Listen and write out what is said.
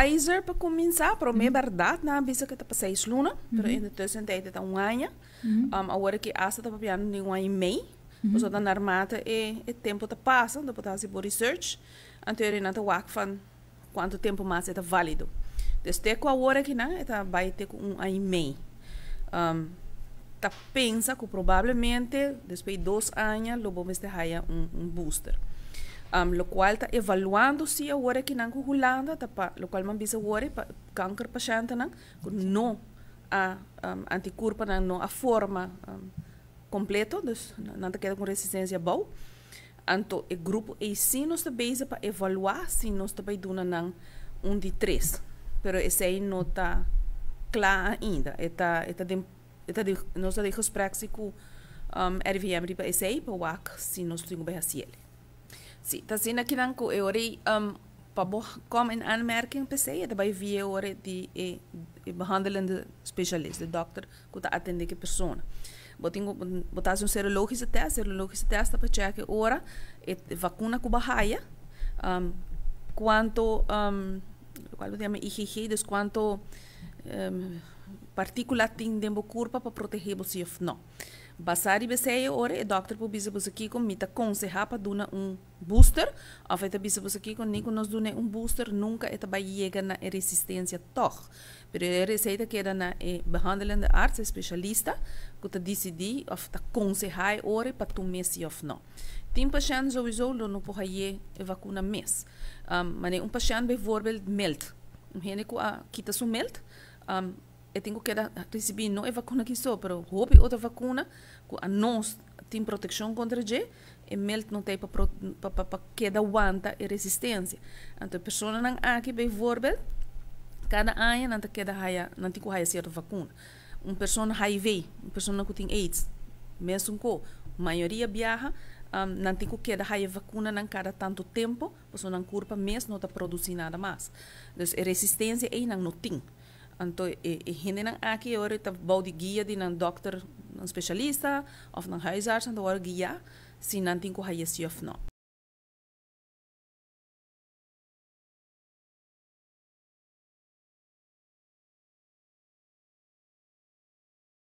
Pfizer pa kuminsá, promé bèrdat nan a bisa ku ta pa 6 luna, pero in de tussentijd ta un aña. Awor ku hasta ta papiando di un aña i mei. Pasobra naarmate e tempu ta pasa, anto bo ta hasi bo research, anto nan ta wak van kuantu tempu mas e ta válido. Dus te ku awor aki nan, e ta bai te ku un aña i mei. Ta pensa ku probablemente despues di 2 aña lo bo mester haya un booster. Lokual ta evaluando si awor aki nan ku Hulanda, ta pa, lokual mi a bisa awor pa kanker patiënten ku no a antikurpanan no a forma kompleto, dus nan ta keda ku resistensia abou. Anto e grupo ei si nos ta bezig pa evaluá si nos ta bai duna nan un di tres. Pero esei no ta kla ainda. E ta den, nos ta den gesprek si ku RIVM riba esei pa wak si nos tin ku bai hasi ele. Si, ta asina ku nan ku e ora pa bo kom in aanmerking p'esei, e ta bai via ora di e behandelende specialist, de dokter ku ta atendé ku e persona. Bo tin ku bo ta hasi un serologische test, serologische test ta pa check ora e vakuna ku bo haya, kuantu kual bo ta yama IgG, dus kuantu partíkula tin den bo kurpa pa protegé bo si òf no. Basá riba esei ora e dòkter por bisa bo kiko mi ta konsehá pa duna un booster, òf e ta bisa bo kiko ni ku nos duna un booster nunka e ta bai yega na e resistensia tòg. Pero e esei ta keda na e behandelende arts, e spesialista, ku ta disidí òf ta konsehá e ora pa tuma si òf no. Tin pashènt sowieso lo no por haña e vakuna mes. Manera un pashènt bijvoorbeeld milt. Un hende ku a kita su milt, e tin ku keda risibí no e vakuna aki so, pero hopi otro vakuna ku a nos tin protekshon kontra dje, e milt no ta pa keda wanta e resistensia. Anto e personanan aki bijvoorbeeld, kada aña nan ta keda haya, nan tin ku haya sierto vakuna. Un persona HIV, un persona ku tin AIDS, mesun ko, mayoria biaha, nan tin ku keda haya vakunanan kada tantu tempu, pasobra nan kurpa mes no ta produsí nada mas. Dus e resistensia ei nan no tin. Anto e hendenan aki ora ta bou di guia di nan dòkter, nan spesialista òf nan huisarts, nan ta wòrdu guiá si nan tin ku haya si òf no.